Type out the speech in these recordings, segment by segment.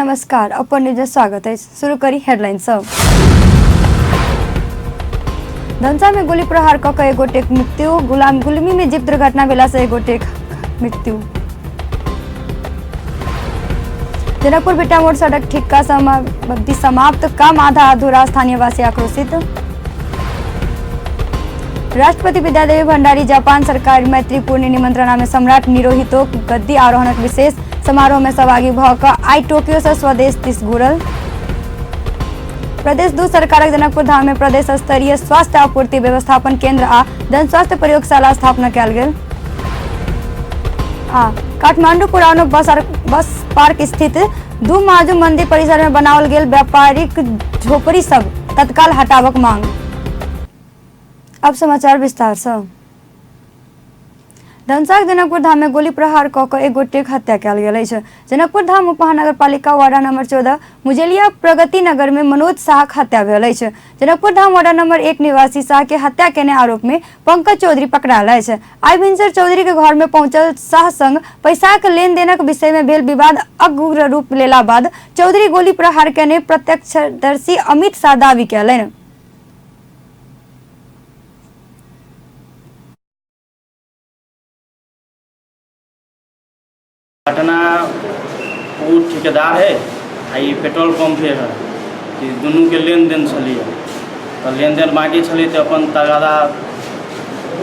नमस्कार, अपन न्यूज में स्वागत है। शुरू करी हेडलाइन सब। धनसा में गोली प्रहार क एक गोटेक मृत्यु। गुलाम गुलमी में जीप दुर्घटना भेला से एक गोटेक मृत्यु। जनकपुर भिट्ठामोड़ सड़क ठिक्का समाप्ति समाप्त, काम आधा अधूरा, स्थानीयवासी आक्रोशित। राष्ट्रपति विद्यादेवी भंडारी जापान सरकार मैत्रीपूर्ण निमंत्रणा में सम्राट निरोहितो गद्दी आरोहणक विशेष समारोह में सहभागी भ क आइ टोक्यो से स्वदेश दिस घुरल। प्रदेश 2 सरकारक जनकपुर धाम में प्रदेश स्तरीय स्वास्थ्य आपूर्ति व्यवस्थापन केंद्र आ जन स्वास्थ्य प्रयोगशाला स्थापना कयल गेल। आ काठमांडू पुरानो बस पार्क स्थित दू माजू मंदिर परिसर में बनाओल गेल व्यापारिक झोपड़ी सब तत्काल हटाबक मांग। अब समाचार विस्तार से। धनसाक जनकपुर धाम में गोली प्रहार क एक गोटेक हत्या कयल गेल अछि। जनकपुर धाम उपमहानगरपालिका वार्ड नंबर 14 मुजेलिया प्रगति नगर में मनोज शाहक हत्या भेल अछि। जनकपुर धाम वार्ड नंबर 1 निवासी शाह के हत्या केने आरोप में पंकज चौधरी पकड़ायल अछि। आइ भिनसर चौधरी के घर में पहुंचल शाह संग पैसाक लेन देनक विषय में भेल विवाद उग्र रूप लेला बाद चौधरी गोली प्रहार केने प्रत्यक्षदर्शी अमित शाह दावी कयलनि। घटना ओ ठेकेदार है आ ई पेट्रोल पम्प है कि दुनूके लेनदेन छलैए तऽ लेनदेन बाँकी छलै तऽ अपन तगादा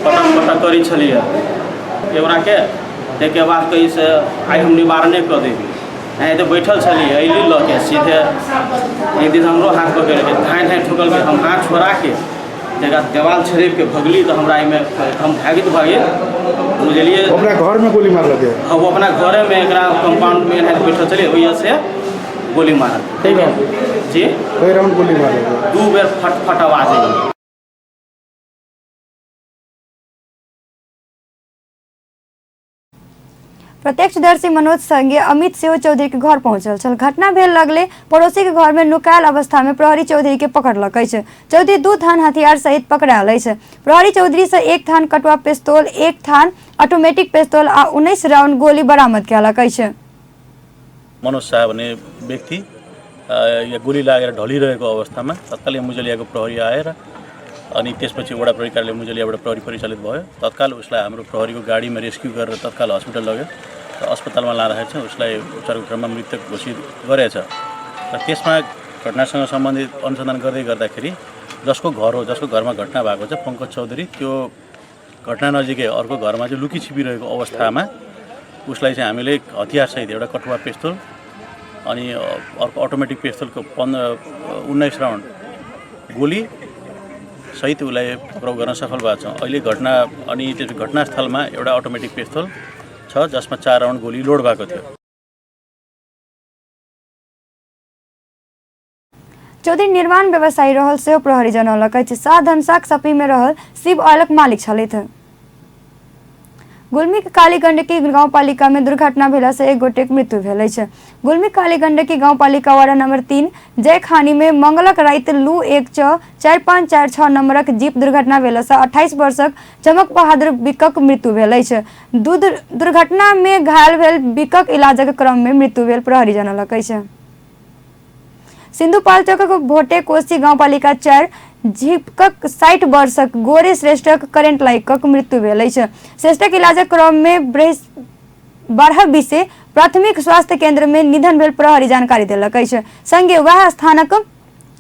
पटक पटक करै छलैए ओकराके। ताहिके बाद कही से आइ हम निवारणे कऽ देबै। एनाहिते बैठल छलियै, अयली लऽ के सीधे एक दिन हमरो हाथ पकड़िके धाँइ धाँइ ठोकलकै। हम हाथ छोड़ाके जकरा देवाल छड़पिके भगली तऽ हमरा एहिमे हम भागित भऽ गेल बुझलियै। अपना घर में गोली मारलकै? हाँ, वो अपना घरेमे एकरा कंपाउंडमे एनाहिते बैठल छलियै, ओहिसँ गोली मारल। कई राउंड जी? कई राउंड गोली मारलकै? 2 बेर फट फट आवाज अयलै। प्रत्यक्षदर्शी मनोज संगे अमित सेहो चौधरी के घर पहुंचल छल। घटना भेल लगले पड़ोसी के घर में नुकायल अवस्था में प्रहरी चौधरी के पकड़लक अछि। चौधरी 2 थान हथियार सहित पकड़ायल अछि। प्रहरी चौधरी से 1 थान कटुआ पिस्तौल, 1 थान ऑटोमेटिक पिस्तौल आ 19 राउंड गोली बरामद कयलक अछि। मनोज शाह भन्ने व्यक्ति या गोली लागेर ढलिरहेको अवस्थामा तत्कालै मुजलियाको प्रहरी आएर अनि त्यसपछि वडा प्रहरी कार्यालय मुजलियाबाट प्रहरी परिचालित भयो। तत्काल उसलाई हाम्रो प्रहरीको गाडीमा रेस्क्यु गरेर तत्काल हस्पिटल लग्यो र अस्पतालमा लाँदाखेरि चाहिँ उसलाई उपचारको क्रममा मृतक घोषित गरेछ। र त्यसमा घटनासँग सम्बन्धित अनुसन्धान गर्दै गर्दाखेरि जसको घर हो, जसको घरमा घटना भएको छ पङ्कज चौधरी, त्यो घटना नजिकै अर्को घरमा चाहिँ लुकी छिपिरहेको अवस्थामा उसलाई चाहिँ हामीले हतियारसहित एउटा कटुवा पिस्तोल अनि अर्को अटोमेटिक पिस्तोलको 19 राउन्ड गोली सहित उसलाई पक्राउ गर्न सफल भएको छ। अहिले घटना अनि त्यो घटनास्थलमा एउटा अटोमेटिक पिस्तोल छ जसमा 4 राउन्ड गोली लोड भएको थियो। चौधरी निर्माण व्यवसायी रहल सेहो प्रहरी जनौलक अछि। शाह धनसाक सपी में रहल शिव ऑयलक मालिक छलथि। गुल्मीक कालीगण्डकी गाउँपालिका में दुर्घटना भेला से एक गोटेक मृत्यु भेल अछि। गुल्मीक कालीगण्डकी गाउँपालिका वार्ड नंबर 3 जयखानी में मंगलक राति लू 1 6 4 5 4 6 नंबरक जीप दुर्घटना भेला से 28 वर्षक चमक बहादुर बिकक मृत्यु भेल अछि। दुर्घटना में घायल भेल बिकक इलाजक क्रम में मृत्यु भेल प्रहरी जनौलक अछि। सिन्धुपाल्चोकक भोटे कोशी गाउँपालिका 4 झिपकक 60 वर्षक गोरे श्रेष्ठक करेंट लाइकक मृत्यु भेल अछि। श्रेष्ठक इलाजक क्रम में 12 बीसे प्राथमिक स्वास्थ्य केंद्र में निधन भेल प्रहरी जानकारी देलक अछि। संगे वएह स्थानक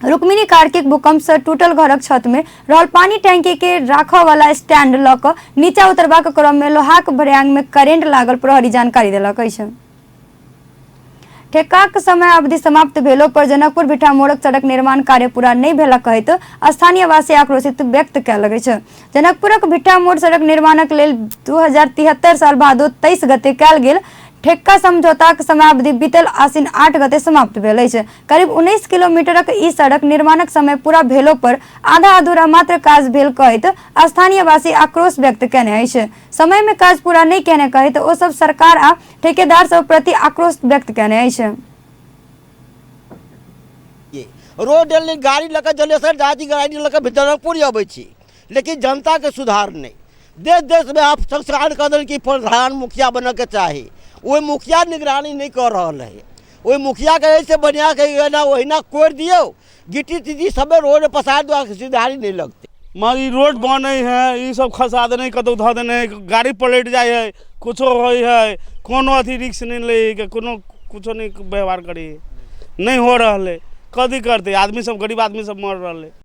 रुक्मिणी कार्कीक भूकंप से टूटल घरक छत में रहल पानी टैंकी के राखऽ वाला स्टैंड लऽ कऽ नीचा उतरबाक क्रम में लोहाक भर्यांग में करेंट लागल प्रहरी जानकारी देलक अछि। ठेक्काक समय अवधि समाप्त भेलो पर जनकपुर भिट्ठामोड़क सड़क निर्माण कार्य पूरा नहि भेला कहैत स्थानीयवासी आक्रोशित व्यक्त कयल अछि। जनकपुरक भिट्ठामोड़ सड़क निर्माणक लेल 2073 साल भादो 23 गते कयल गेल ठेक्का समझौताक समयावधि बीतल आसिन 8 गते समाप्त भेल अछि। करीब 19 किलोमीटरक ई सड़क निर्माणक समय पूरा भेलो पर आधा अधूरा मात्र काज भेल कहैत स्थानीयवासी आक्रोश व्यक्त कयने अछि। समय में काज पूरा नहि केने कहैत ओ सब सरकार आ ठेकेदार सब प्रति आक्रोश व्यक्त कयने अछि। रोड एलै, गाड़ी लऽ कऽ जलेसर जाइ छी, गाड़ी लऽ कऽ जनकपुर अबै छी, लेकिन जनताके सुधार नहि। देश देशमे आब संस्कार कऽ देलकै कि प्रधान मुखिया बनऽके चाही, ओहि मुखिया निगरानी नहि कऽ रहल है। ओहि मुखियाके एहिसँ बढ़िआँ के एना ओहिना कोड़ि दियौ, गिट्टी तिट्टी सबे रोड पसारि दियौ, सुधारी नहि लगतै। मगर ई रोड बनै है, ई सब खसा देने, कतहु धऽ देने है, गाड़ी पलटि जाइ है, कुछो होइ है, कोनो अथी रिक्स नहि लै है, कोनो कुछो नहि व्यवहार करै है, नहि हो रहल है। कथी करतै आदमी सब? गरीब आदमी सब मर रहल है।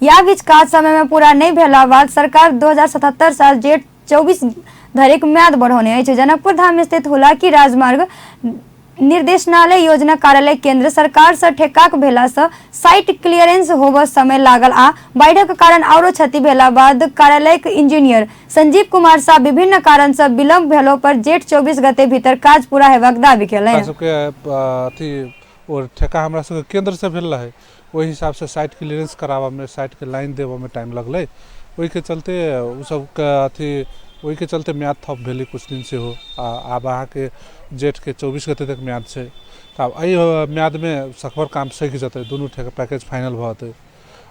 या बीच काज समय में पूरा नहि भेला बाद सरकार 2077 साल जेठ 24 धरिक म्याद बढ़ौने अछि। जनकपुर धाम स्थित हुलाकी राजमार्ग निर्देशनालय योजना कार्यालय केंद्र सरकार से ठेकाक भेला से साइट क्लियरेंस होबऽ समय लागल आ बाढ़िक कारण आरो क्षति भेला बाद कार्यालयक इंजीनियर संजीव कुमार शाह विभिन्न कारण से विलंब भेलो पर जेठ 24 गते भीतर काज पूरा हेबाक दावी केलनि। सबके अथी ओ ठेका हमरा सबके केंद्र से भेल रहै, ओहि हिसाबसँ साइट क्लियरेंस कराबऽमे, साइटके लाइन देबऽमे टाइम लगलै। ओहिके चलते ओ सबके अथी ओहिके चलते म्याद थप भेलै किछु दिन सेहो। आब अहाँके जेठके 24 गते तक म्याद छै, तऽ आब एहि म्यादमे सकभर काम सकि जेतै, दुनू ठेका पैकेज फाइनल भऽ जेतै।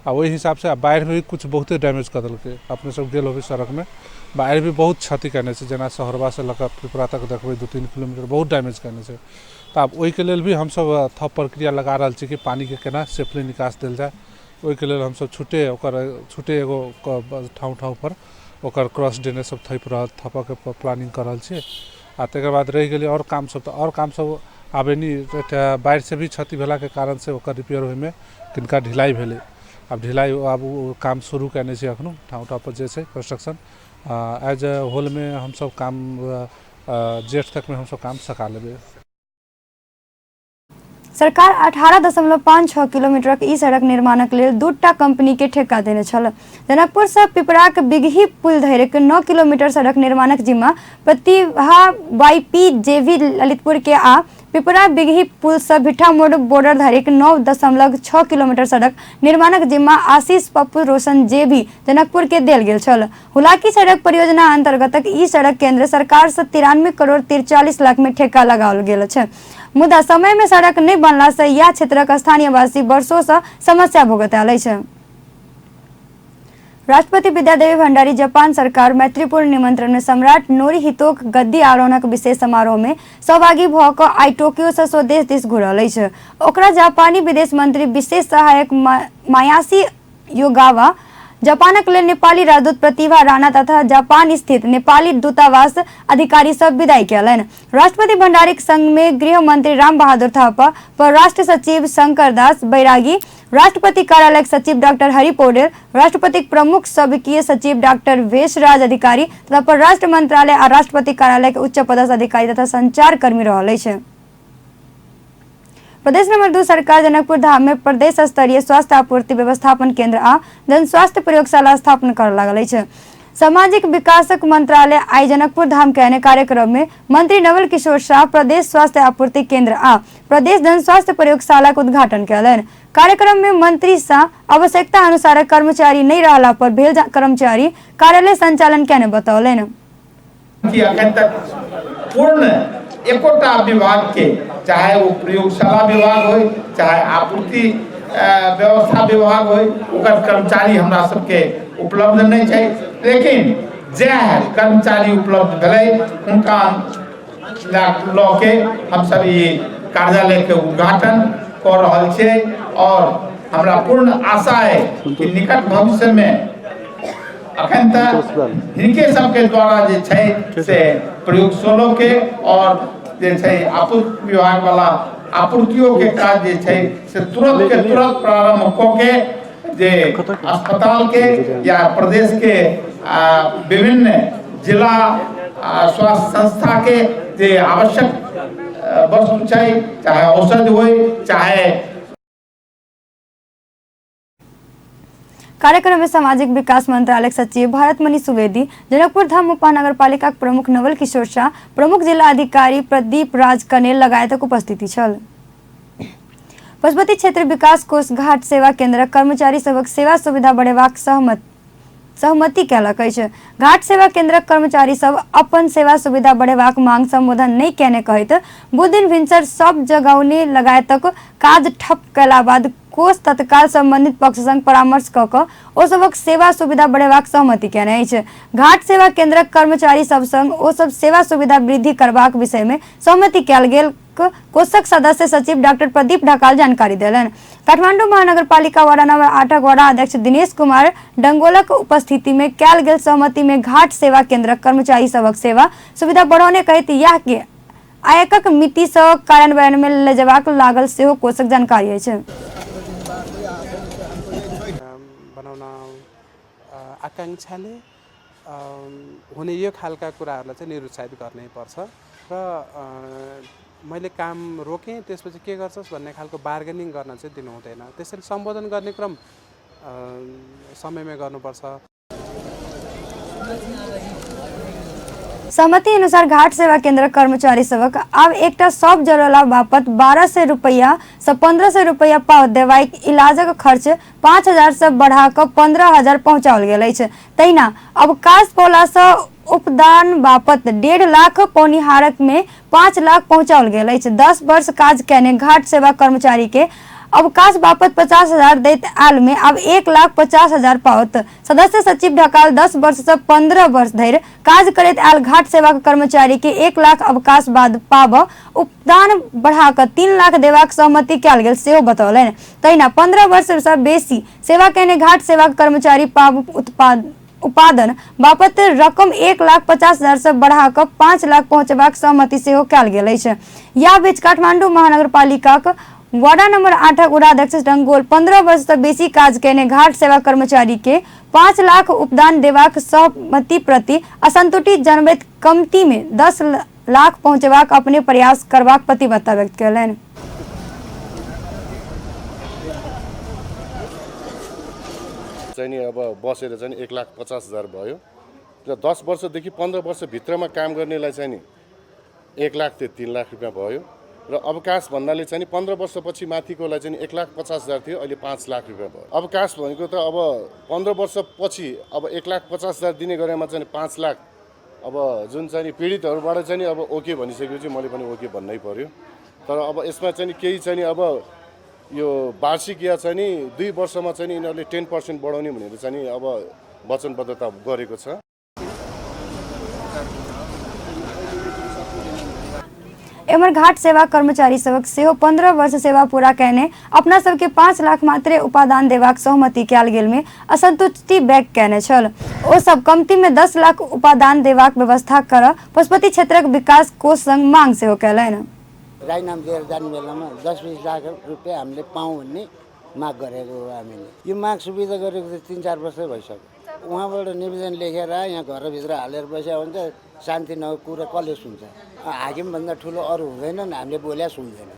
आ ओहि हिसाबसँ आब बाढ़िमे भी किछु बहुते डैमेज कऽ देलकै। अपने सब गेल होबै सड़कमे, बाढ़ि भी बहुत क्षति केने छै। जेना सहरबासँ लऽ कऽ पिपरा तक देखबै, 2-3 किलोमीटर बहुत डैमेज केने छै। तऽ आब ओहिके लेल भी हमसब थप प्रक्रिया लगा रहल छी कि पानिके केना सेफली निकास देल जाय। ओहिके लेल हमसब छुटे ओकर छुटे एगो ठाउँ ठाउँ पर ओकर क्रॉस ड्रेनेज सब थपि रहल थपऽके प्लानिंग कऽ रहल छी। आ तकर बाद रहि गेलै आओर काम सब, तऽ आओर काम सब आब एनी बाढ़िसँ भी क्षति भेलाके कारणसँ ओकर रिपेयर होइमे कनिका ढिलाइ भेलै। आब ढिलाइ आब ओ काम शुरू केने छै एखनो ठाउँ ठाउँ पर जे छै कंस्ट्रक्शन एज ए होलमे हमसब काम जेठ तकमे हमसब काम सका लेबै। सरकार 18.56 किलोमीटरक ई सड़क निर्माणक लेल 2टा कंपनी के ठेका देने छल। जनकपुर से पिपराक बिगही पुल धरिक 9 किलोमीटर सड़क निर्माणक जिम्मा प्रतिभा वाईपी जेवी ललितपुर के आ पिपरा बिगही पुल से भिट्ठामोड़ बॉर्डर धरिक 9.6 किलोमीटर सड़क निर्माणक जिम्मा आशीष पप्पू रोशन जेवी जनकपुर के देल गेल छल। हुलाकी सड़क परियोजना अंतर्गतक ई सड़क केंद्र सरकार से 93 करोड़ 43 लाख में ठेका लगाओल गेल अछि। मुदा समय में सड़क नहि बनला से यह क्षेत्रक स्थानीयवासी वर्षों से समस्या भुगत आयल अछि। राष्ट्रपति विद्यादेवी भंडारी जापान सरकार मैत्रीपूर्ण निमंत्रण में सम्राट नोरिहितोक गद्दी आरोहणक विशेष समारोह में सहभागी भऽ कऽ आइ टोक्यो से स्वदेश दिस घुरल अछि। ओकरा जापानी विदेश मंत्री विशेष सहायक मायासी योगावा, जापानक लेल नेपाली राजदूत प्रतिभा राणा तथा जापान स्थित नेपाली दूतावास अधिकारी सब विदाई कयलनि। राष्ट्रपति भंडारीक संग में गृह मंत्री राम बहादुर थापा, परराष्ट्र सचिव शंकर दास बैरागी, राष्ट्रपति कार्यालय सचिव डॉक्टर हरि पौडेल, राष्ट्रपतिक प्रमुख सबकीय सचिव डॉक्टर वेशराज अधिकारी तथा परराष्ट्र मंत्रालय आ राष्ट्रपति कार्यालय के उच्च पदस्थ अधिकारी तथा संचारकर्मी रहल अछि। प्रदेश नंबर 2 सरकार जनकपुर धाम में प्रदेश स्तरीय स्वास्थ्य आपूर्ति व्यवस्थापन केंद्र आ जन स्वास्थ्य प्रयोगशाला स्थापना कर लागल अछि। सामाजिक विकासक मंत्रालय आइ जनकपुर धाम केने कार्यक्रम में मंत्री नवल किशोर शाह प्रदेश स्वास्थ्य आपूर्ति केंद्र आ प्रदेश जन स्वास्थ्य प्रयोगशाला के उद्घाटन कयलनि। कार्यक्रम में मंत्री शाह आवश्यकता अनुसार कर्मचारी नहीं रहला पर भेल कर्मचारी कार्यालय संचालन केने बतौलनि। कि अखन तक पूर्ण एकोटा विभाग के, चाहे वो प्रयोगशाला विभाग हो, चाहे आपूर्ति व्यवस्था विभाग हो, ओकर कर्मचारी हमरा सबके उपलब्ध नहीं छै। लेकिन जएह कर्मचारी उपलब्ध भेलै हुनका लऽ के हमसब ई कार्यालय के उद्घाटन कऽ रहल छियै और हमरा पूर्ण आशा है कि निकट भविष्य में अखन तक हिनके सबके द्वारा जे छै से प्रयोगशालो के और जे छै आपूर्ति विभाग वाला आपूर्तियों के काज जे छै से तुरंत के तुरंत प्रारंभ कऽ के जे अस्पताल के या प्रदेश के विभिन्न जिला स्वास्थ्य संस्था के जे आवश्यक वस्तु छै, चाहे औषधि होइ चाहे। कार्यक्रम में सामाजिक विकास मंत्रालय सचिव भारतमणि सुवेदी, जनकपुर धाम उपमहानगरपालिका प्रमुख नवल किशोर शाह, प्रमुख जिला अधिकारी प्रदीप राज कनेल लगायतक उपस्थिति छल। पशुपति क्षेत्र विकास कोष घाट सेवा केंद्रक कर्मचारी सबक सेवा सुविधा बढ़ेबाक सहमत सहमति कयलक अछि। घाट सेवा केंद्रक कर्मचारी सब अपन सेवा सुविधा बढ़ेबाक मांग संबोधन नहि केने कहैत बुधदिन भिनसर सब जगौने लगायतक काज ठप कयला बाद कोष तत्काल संबंधित पक्ष संग परामर्श कऽ कऽ ओ सभक सेवा सुविधा बढ़ेबाक सहमति केने अछि। घाट सेवा केंद्रक कर्मचारी सब संग ओ सब सेवा सुविधा वृद्धि करबाक विषय मे सहमति कयल गेल कोषक सदस्य सचिव डॉक्टर प्रदीप ढकाल जानकारी देलनि। काठमांडू महानगरपालिका वार्ड नंबर 8 वडा अध्यक्ष दिनेश कुमार डंगोलक उपस्थिति में कयल गेल सहमति में घाट सेवा केंद्रक कर्मचारी सभक सेवा सुविधा बढ़ौने कहैत यह के आयकक मिति सँ कार्यान्वयन में ले जेबाक लागल सेहो कोषक जानकारी अछि। बनाउन आकांक्षाले हुने यो खालका कुराहरूलाई चाहिँ निरुत्साहित गर्नै पर्छ र मैले काम रोकेँ त्यसपछि के गर्छस् भन्ने खालको बार्गेनिङ गर्न चाहिँ दिनु हुँदैन। त्यसरी सम्बोधन गर्ने क्रम समयमै गर्नुपर्छ। सहमति अनुसार घाट सेवा केंद्र कर्मचारी सबक आब एकटा सब जरला बापत 1200 रुपया से 1500 रुपया पाव दवाई इलाजक खर्च 5000 से बढ़ा कऽ 15000 पहुंचाओल गेल अछि। तहिना अवकाश पौला से उपदान बापत 1.5 लाख पौनिहारक में 5 लाख पहुंचाओल गेल अछि। 10 वर्ष काज केने घाट सेवा कर्मचारी के अवकाश बापत 50,000 दैत आयल में आब 1,50,000 पाओत। सदस्य सचिव ढकाल 10 वर्ष से 15 वर्ष धरि काज करैत आयल घाट सेवा कर्मचारी के 1 लाख अवकाश बाद पाब उपदान बढ़ा कऽ 3 लाख देबाक सहमति कयल गेल सेहो बतौलनि। तहिना 15 वर्ष से बेसी सेवा केने घाट सेवा कर्मचारी पाब उत्पादन बापत रकम 1,50,000 से बढ़ा कऽ 5 लाख पहुंचेबाक सहमति सेहो कयल गेल अछि। यह बीच काठमांडू महानगरपालिकाक वार्ड नंबर 8 वडाध्यक्ष डंगोल 15 वर्ष से बेसी काज केने घाट सेवा कर्मचारी के 5 लाख उपदान देबाक सहमति प्रति असंतुष्टि जनबैत कमती में 10 लाख पहुंचेबाक अपने प्रयास करबाक प्रतिबद्धता व्यक्त कयलनि। चाहिँ नि अब बसेर चाहिँ 1,50,000 भयो र 10 वर्षदेखि 15 वर्षभित्रमा काम गर्नेलाई चाहिँ नि 1 लाख थियो 3 लाख रुपियाँ भयो र अवकाश भन्नाले चाहिँ 15 वर्षपछि माथिकोलाई चाहिँ 1,50,000 थियो, अहिले 5 लाख रुपियाँ भयो। अवकाश भनेको त अब 15 वर्षपछि अब 1,50,000 दिने गरेमा चाहिँ 5 लाख अब जुन चाहिँ पीडितहरूबाट चाहिँ अब ओके भनिसकेपछि मैले पनि ओके भन्नै पर्यो। तर अब यसमा चाहिँ केही चाहिँ अब यो वार्षिक या चाहिँ नि 2 वर्षमा चाहिँ यिनीहरूले 10% बढाउने भनेर चाहिँ अब वचनबद्धता गरेको छ। एमहर घाट सेवा कर्मचारी सबक सेहो 15 वर्ष सेवा पूरा कयने अपना सबके 5 लाख मात्रे उपादान देबाक सहमति कयल गेल में असंतुष्टि व्यक्त कयने छल। ओ सब कमती में 10 लाख उपादान देबाक व्यवस्था कर पशुपति क्षेत्रक विकास कोष संग मांग सेहो कयलनि। राजीनामा दिएर जाने बेलामा 10-20 लाख रुपियाँ हामीले पाऊँ भन्ने माग गरेको हो। हामीले यो माग सुविधा गरेको त 3-4 वर्ष भइसक्यो। उहाँबाट निवेदन लेखेर यहाँ घरभित्र हालेर बस्यो भने त शान्ति नभएको कुरा कसले सुन्छ? हाकिमभन्दा ठुलो अरू हुँदैनन्, हामीले बोल्या सुन्दैन।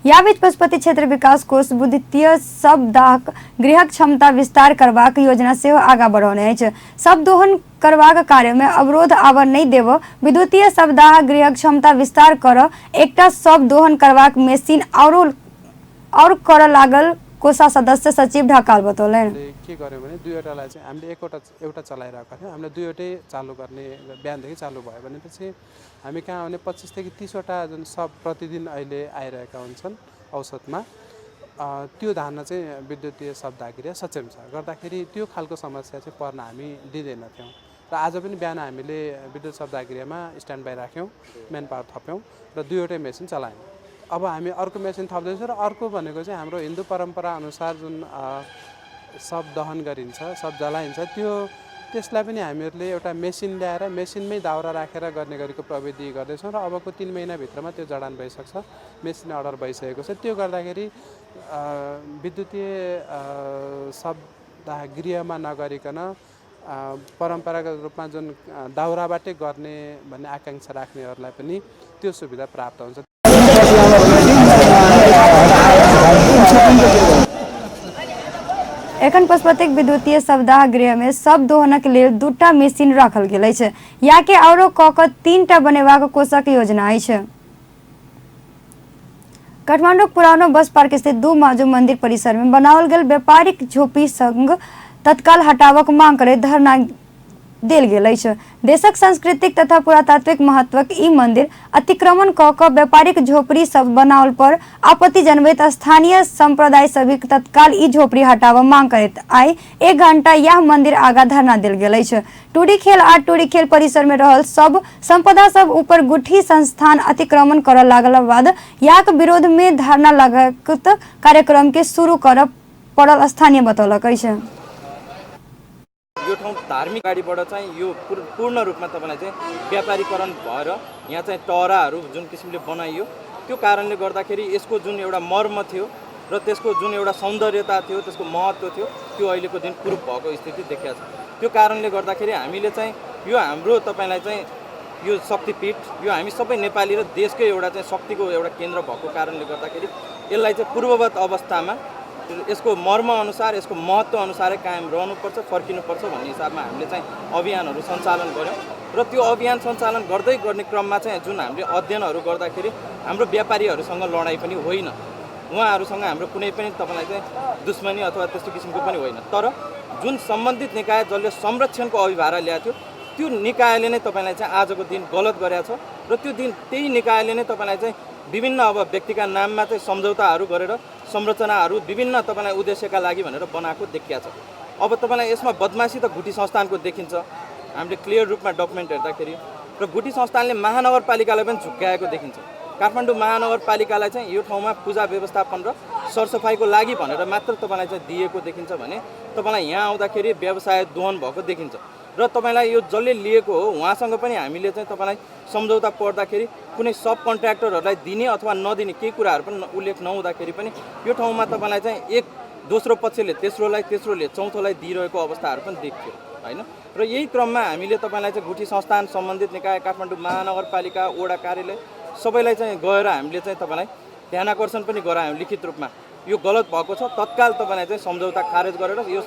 या बीच पशुपति क्षेत्र विकास कोष विद्युतीय सब दाहक गृहक क्षमता विस्तार करबाक योजना सेहो आगाँ बढ़ौने अछि। सब दोहन करबाक कार्य में अवरोध आबर नहि देब विद्युतीय शवदाह गृहक क्षमता विस्तार कर एकटा सब दोहन करबाक मेसिन और कर लागल कोषा सदस्य सचिव ढकाल बतौलनि। के गर्यो भने दुईवटालाई चाहिँ हामीले एउटा चलाइरहेको थियौँ, हामीले दुईवटै चालु गर्ने बिहानदेखि चालु भयो भनेपछि हामी कहाँ भने 25 देखि 30वटा जुन सब प्रतिदिन अहिले आइरहेका हुन्छन् औसतमा, त्यो धान्न चाहिँ विद्युतीय शवदाहगृह सक्षम छ। गर्दाखेरि त्यो खालको समस्या चाहिँ पर्न हामी दिँदैनथ्यौँ र आज पनि बिहान हामीले विद्युत शवदाहगृहमा स्ट्यान्ड बाई राख्यौँ, म्यान पावर थप्यौँ र दुईवटै मेसिन चलायौँ। अब हामी अर्को मेसिन थप्दैछौँ र अर्को भनेको चाहिँ हाम्रो हिन्दू परम्परा अनुसार जुन शव दहन गरिन्छ, शव जलाइन्छ, त्यो त्यसलाई पनि हामीहरूले एउटा मेसिन ल्याएर मेसिनमै दाउरा राखेर गर्ने गरेको प्रविधि गर्दैछौँ र अबको 3 महिनाभित्रमा त्यो जडान भइसक्छ, मेसिन अर्डर भइसकेको छ। त्यो गर्दाखेरि विद्युतीय शवदाह गृहमा नगरिकन परम्परागत रूपमा जुन दाउराबाटै गर्ने भन्ने आकाङ्क्षा राख्नेहरूलाई पनि त्यो सुविधा प्राप्त हुन्छ। एखन पशुपतिक विद्युतीय शवदाह गृह में शव दोहनक लेल 2टा मशीन राखल गेल अछि। याके औरो क क 3टा बनेबाक कोषक योजना अछि। काठमांडूक पुरानो बस पार्क स्थित 2 माजू मंदिर परिसर में बनाओल गेल व्यापारिक झोपड़ी संग तत्काल हटाबक मांग करैत धरना देल गेल अछि। देशक सांस्कृतिक तथा पुरातात्विक महत्वक ई मंदिर अतिक्रमण क क व्यापारिक झोपड़ी सब बनाओल पर आपत्ति जनबैत स्थानीय संप्रदाय सभी तत्काल ई झोपड़ी हटाबऽ मांग करैत आइ 1 घंटा यह मंदिर आगा धरना देल गेल अछि। टूरी खेल आ टूरी खेल परिसर में रहल सब संपदा सब ऊपर गुठी संस्थान अतिक्रमण करऽ लागल बाद याक विरोध में धरना लागत कार्यक्रम के शुरू करऽ पड़ल स्थानीय बतौलक अछि। यो ठाउँ धार्मिक अगाडिबाट चाहिँ यो पूर्ण रूपमा तपाईँलाई चाहिँ व्यापारीकरण भएर यहाँ चाहिँ टहराहरू जुन किसिमले बनाइयो त्यो कारणले गर्दाखेरि यसको जुन एउटा मर्म थियो र त्यसको जुन एउटा सौन्दर्यता थियो, त्यसको महत्त्व थियो, त्यो अहिलेको दिन कुरूप भएको स्थिति देखिएको छ। त्यो कारणले गर्दाखेरि हामीले चाहिँ यो हाम्रो तपाईँलाई चाहिँ यो शक्तिपीठ, यो हामी सबै नेपाली र देशकै एउटा चाहिँ शक्तिको एउटा केन्द्र भएको कारणले गर्दाखेरि यसलाई चाहिँ पूर्ववत अवस्थामा यसको मर्म अनुसार, यसको महत्त्व अनुसारै कायम रहनुपर्छ, फर्किनुपर्छ भन्ने हिसाबमा हामीले चाहिँ अभियानहरू सञ्चालन गऱ्यौँ र त्यो अभियान सञ्चालन गर्दै गर्ने क्रममा चाहिँ जुन हामीले अध्ययनहरू गर्दाखेरि हाम्रो व्यापारीहरूसँग लडाइँ पनि होइन, उहाँहरूसँग हाम्रो कुनै पनि तपाईँलाई चाहिँ दुश्मनी अथवा त्यस्तो किसिमको पनि होइन, तर जुन सम्बन्धित निकाय जसले संरक्षणको अभिभारा ल्याएको थियो त्यो निकायले नै तपाईँलाई चाहिँ आजको दिन गलत गरेको छ र त्यो दिन त्यही निकायले नै तपाईँलाई चाहिँ विभिन्न अब व्यक्तिका नाममा चाहिँ सम्झौताहरू गरेर संरचनाहरू विभिन्न तपाईँलाई उद्देश्यका लागि भनेर बनाएको देखिया छ। अब तपाईँलाई यसमा बदमासी त गुठी संस्थानको देखिन्छ, हामीले क्लियर रूपमा डकुमेन्ट हेर्दाखेरि, र गुठी संस्थानले महानगरपालिकालाई पनि झुक्क्याएको देखिन्छ। काठमाडौँ महानगरपालिकालाई चाहिँ यो ठाउँमा पूजा व्यवस्थापन र सरसफाइको लागि भनेर मात्र तपाईँलाई चाहिँ दिएको देखिन्छ भने तपाईँलाई यहाँ आउँदाखेरि व्यवसाय दोहन भएको देखिन्छ र तपाईँलाई यो जसले लिएको हो उहाँसँग पनि हामीले चाहिँ तपाईँलाई सम्झौता पढ्दाखेरि कुनै सब कन्ट्र्याक्टरहरूलाई दिने अथवा नदिने केही कुराहरू पनि उल्लेख नहुँदाखेरि पनि यो ठाउँमा तपाईँलाई चाहिँ एक दोस्रो पक्षले तेस्रोलाई, तेस्रोले चौथोलाई दिइरहेको अवस्थाहरू पनि देखियो होइन। र यही क्रममा हामीले तपाईँलाई चाहिँ गुठी संस्थान सम्बन्धित निकाय, काठमाडौँ महानगरपालिका, वडा कार्यालय सबैलाई चाहिँ गएर हामीले चाहिँ तपाईँलाई ध्यानाकर्षण पनि गरायौँ लिखित रूपमा, यो गलत भएको छ, तत्काल तपाईँलाई चाहिँ सम्झौता खारेज गरेर यो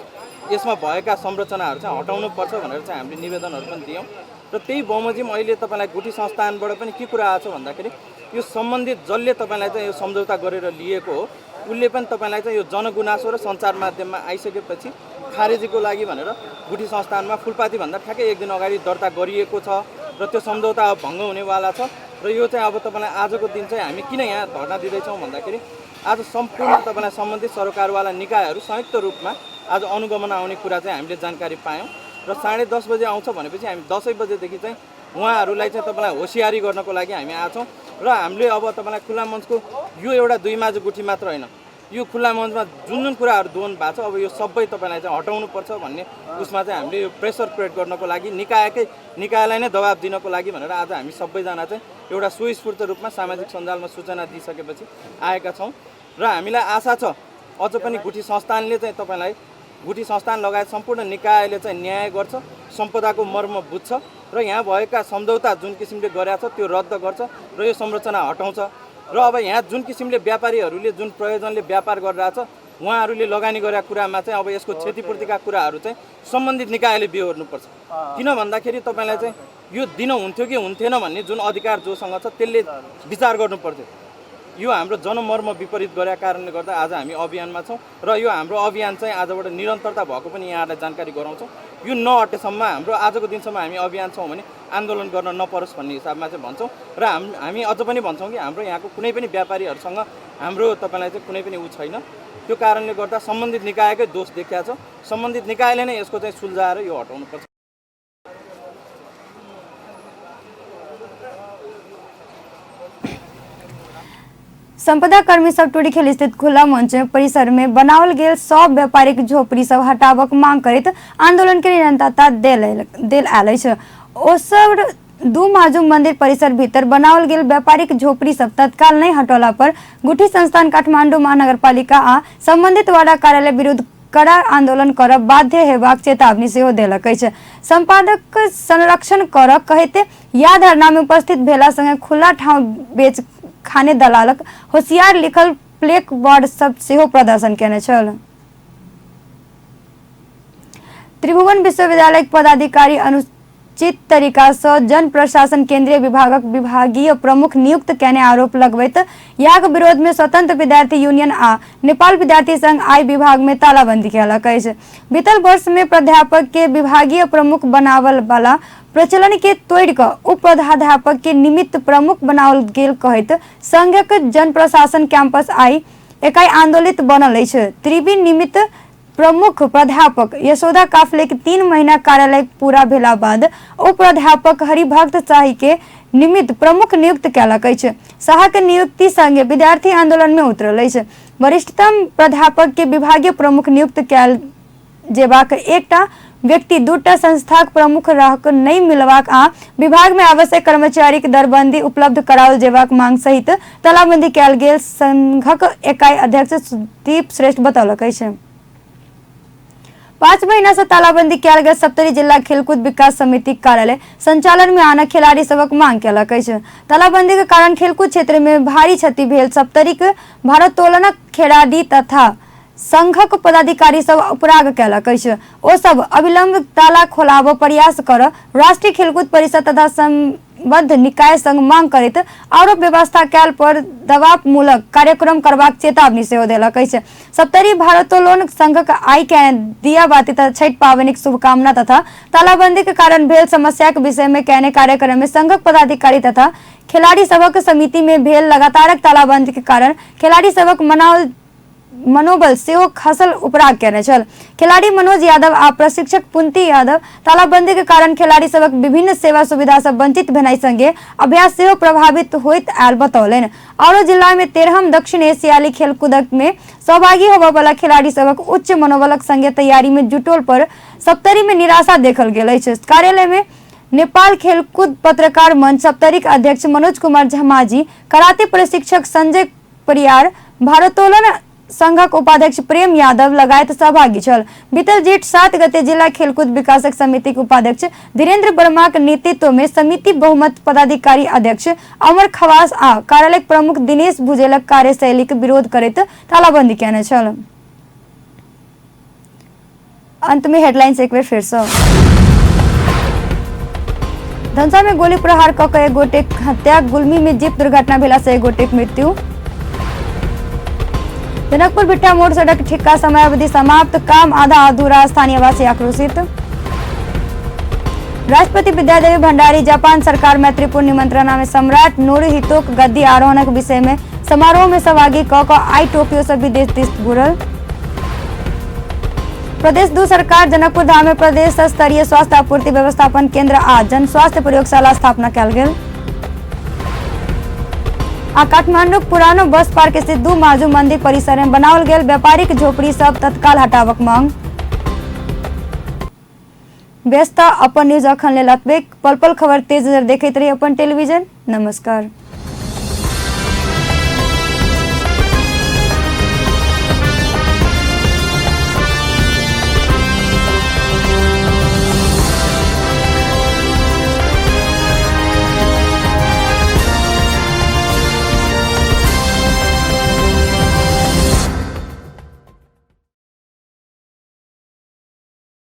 यसमा भएका संरचनाहरू चाहिँ हटाउनुपर्छ भनेर चाहिँ हामीले निवेदनहरू पनि दियौँ। र त्यही बमोजिम अहिले तपाईँलाई गुठी संस्थानबाट पनि के कुरा आएको छ भन्दाखेरि यो सम्बन्धित जसले तपाईँलाई चाहिँ यो सम्झौता गरेर लिएको हो उसले पनि तपाईँलाई चाहिँ यो जनगुनासो र सञ्चार माध्यममा आइसकेपछि खारेजीको लागि भनेर गुठी संस्थानमा फुलपातीभन्दा ठ्याक्कै एक दिन अगाडि दर्ता गरिएको छ र त्यो सम्झौता अब भङ्ग हुनेवाला छ। र यो चाहिँ अब तपाईँलाई आजको दिन चाहिँ हामी किन यहाँ धरना दिँदैछौँ भन्दाखेरि आज सम्पूर्ण तपाईँलाई सम्बन्धित सरकारवाला निकायहरू संयुक्त रूपमा आज अनुगमन आउने कुरा चाहिँ हामीले जानकारी पायौँ र 10:30 बजे आउँछ भनेपछि हामी 10 बजेदेखि चाहिँ उहाँहरूलाई चाहिँ तपाईँलाई होसियारी गर्नको लागि हामी आएछौँ। र हामीले अब तपाईँलाई खुल्ला मञ्चको यो एउटा दुई माझ गुठी मात्र होइन, यो खुल्ला मञ्चमा जुन जुन कुराहरू दोहन भएको छ अब यो सबै तपाईँलाई चाहिँ हटाउनुपर्छ भन्ने उसमा चाहिँ हामीले यो प्रेसर क्रिएट गर्नको लागि निकायलाई नै दबाब दिनको लागि भनेर आज हामी सबैजना चाहिँ एउटा स्वस्फूर्त रूपमा सामाजिक सञ्जालमा सूचना दिइसकेपछि आएका छौँ। र हामीलाई आशा छ अझ पनि गुठी संस्थानले चाहिँ तपाईँलाई गुठी संस्थान लगायत सम्पूर्ण निकायले चाहिँ न्याय गर्छ, सम्पदाको मर्म बुझ्छ र यहाँ भएका सम्झौता जुन किसिमले गरेको छ त्यो रद्द गर्छ र यो संरचना हटाउँछ। र अब यहाँ जुन किसिमले व्यापारीहरूले जुन प्रयोजनले व्यापार गरिरहेछ उहाँहरूले लगानी गरेका कुरामा चाहिँ अब यसको क्षतिपूर्तिका कुराहरू चाहिँ सम्बन्धित निकायले बेहोर्नुपर्छ। किन भन्दाखेरि तपाईँलाई चाहिँ यो दिन हुन्थ्यो कि हुन्थेन भन्ने जुन अधिकार जोसँग छ त्यसले विचार गर्नुपर्थ्यो। यो हाम्रो जनमर्म विपरीत गरेका कारणले गर्दा आज हामी अभियानमा छौँ र यो हाम्रो अभियान चाहिँ आजबाट निरन्तरता भएको पनि यहाँहरूलाई जानकारी गराउँछौँ। यो नहटेसम्म हाम्रो आजको दिनसम्म हामी अभियान छौँ भने आन्दोलन गर्न नपरोस् भन्ने हिसाबमा चाहिँ भन्छौँ। र हामी अझ पनि भन्छौँ कि हाम्रो यहाँको कुनै पनि व्यापारीहरूसँग हाम्रो तपाईँलाई चाहिँ कुनै पनि ऊ छैन। त्यो कारणले गर्दा सम्बन्धित निकायकै दोष देखिएको छ, सम्बन्धित निकायले नै यसको चाहिँ सुल्झाएर यो हटाउनुपर्छ। संपदा कर्मी सब टोडीखेल स्थित खुला मंच परिसर में बनाओल गेल सब व्यापारिक झोपड़ी सब हटाबक मांग करैत आंदोलन के निरंतरता देल आयल अछि। ओ सब दू माजू मंदिर परिसर भीतर बनाओल गेल व्यापारिक झोपड़ी सब तत्काल नहीं हटौला पर गुठी संस्थान काठमांडू महानगरपालिका आ संबंधित वाडा कार्यालय विरुद्ध कड़ा आंदोलन करब बाध्य हेबाक चेतावनी सेहो देलक अछि। संपादक संरक्षण करब कहैत या धरना में उपस्थित भेला संगे खुला ठाउँ बेच खाने दलालक होशियार लिखल प्लेक बोर्ड सब सेहो प्रदर्शन केने छल। त्रिभुवन विश्वविद्यालय पदाधिकारी अनुचित तरीका सँ जन प्रशासन केंद्रीय विभागक विभागीय प्रमुख नियुक्त केने आरोप लगबैत याक विरोध में स्वतंत्र विद्यार्थी यूनियन आ नेपाल विद्यार्थी संघ आइ विभाग में तालाबंदी केलक अछि। बीतल वर्ष में प्राध्यापक के विभागीय प्रमुख बनावल वाला प्रचलन के तोड़ि कऽ उप प्राध्यापक के निमित्त प्रमुख बनाओल गेल कहैत संघक जन प्रशासन कैंपस आइ एकाइ आंदोलित बनल अछि। त्रिवी निमित्त प्रमुख प्राध्यापक यशोदा काफले के 3 महीना कार्यालय पूरा भेला बाद उप प्राध्यापक हरिभक्त शाही के निमित्त प्रमुख नियुक्त कयलक अछि। शाह के नियुक्ति संगे विद्यार्थी आंदोलन में उतरल अछि। वरिष्ठतम प्राध्यापक के विभागीय प्रमुख नियुक्त कयल जेबाक एकटा व्यक्ति दूटा संस्थाक प्रमुख रहक नहि मिलबाक आ विभाग में आवश्यक कर्मचारीक दरबंदी उपलब्ध कराओल जेबाक मांग सहित तालाबंदी कयल गेल संघक इकाई अध्यक्ष सुदीप श्रेष्ठ बतौलक अछि। 5 महीना से तालाबंदी कयल गेल सप्तरी जिला खेलकूद विकास समिति कार्यालय संचालन में आनक खिलाड़ी सबक मांग कयलक अछि। तालाबंदी के कारण खेलकूद क्षेत्र में भारी क्षति भेल सप्तरीक भारोत्तोलनक खिलाड़ी तथा संघक पदाधिकारी सब उपराग कयलक अछि। ओ सब अविलंब ताला खोलाबऽ प्रयास कर राष्ट्रीय खेलकूद परिषद तथा संबद्ध निकाय संग मांग करैत आरोप व्यवस्था कयल पर दबावमूलक कार्यक्रम करबाक चेतावनी सेहो देलक अछि। सप्तरी भारोत्तोलन संघक आइ के दियाबाती तथा छठि पाबनिक शुभकामना तथा तालाबंदी के कारण भेल समस्याक विषय में कयने कार्यक्रम में संघक पदाधिकारी तथा खिलाड़ी सबक समिति में भेल लगातारक तालाबंदी के कारण खिलाड़ी सबक मनाओल मनोबल सेहो खसल उपराग केने छल। खिलाड़ी मनोज यादव आ प्रशिक्षक पुंती यादव तालाबंदी के कारण खिलाड़ी सबक विभिन्न सेवा सुविधा से वंचित भेनाइ संगे अभ्यास सेहो प्रभावित होइत आयल बतौलनि। आरो जिला में 13म दक्षिण एशियाली खेलकूदक में सहभागी होबय वाला खिलाड़ी सबक उच्च मनोबलक संगे तैयारी में जुटोल पर सप्तरी में निराशा देखल गेल अछि। कार्यालय में नेपाल खेलकूद पत्रकार मंच सप्तरीक अध्यक्ष मनोज कुमार झमाजी, कराते प्रशिक्षक संजय परियार, भारोत्तोलन संघक उपाध्यक्ष प्रेम यादव लगायत सहभागी छल। बीतल जेठ 7 गते जिला खेलकूद विकासक समितिक उपाध्यक्ष धीरेन्द्र वर्माक नेतृत्व में समिति बहुमत पदाधिकारी अध्यक्ष अमर खवास आ कार्यालय प्रमुख दिनेश भुजेलक कार्यशैलीक विरोध करैत तालाबंदी केने छल। अंत में हेडलाइंस एक बेर फिर से। धनसा में गोली प्रहार क एक गोटेक हत्या, गुलमी में जीप दुर्घटना भेला से एक गोटेक मृत्यु। जनकपुर भिट्ठा मोड़ सड़क ठिक्का समयावधि समाप्त, काम आधा अधूरा, स्थानीयवासी आक्रोशित। राष्ट्रपति विद्यादेवी भंडारी जापान सरकार मैत्रीपूर्ण निमंत्रणा में सम्राट नोरुहितोक गद्दी आरोहणक विषय में समारोह में सहभागी क आई टोक्यो से विदेश दिस घुरल। प्रदेश 2 सरकार जनकपुर धाम में प्रदेश स्तरीय स्वास्थ्य आपूर्ति व्यवस्थापन केंद्र आ जन स्वास्थ्य प्रयोगशाला स्थापना कयल गेल। आ काठमांडूक पुरानो बस पार्क स्थित 2 माजू मंदिर परिसर में बनाओल गेल व्यापारिक झोपड़ी सब तत्काल हटाबक मांग। व्यस्त अपन न्यूज अखन लेल अतबे। पल पल खबर तेज नजर देखैत रही अपन टेलीविजन। नमस्कार।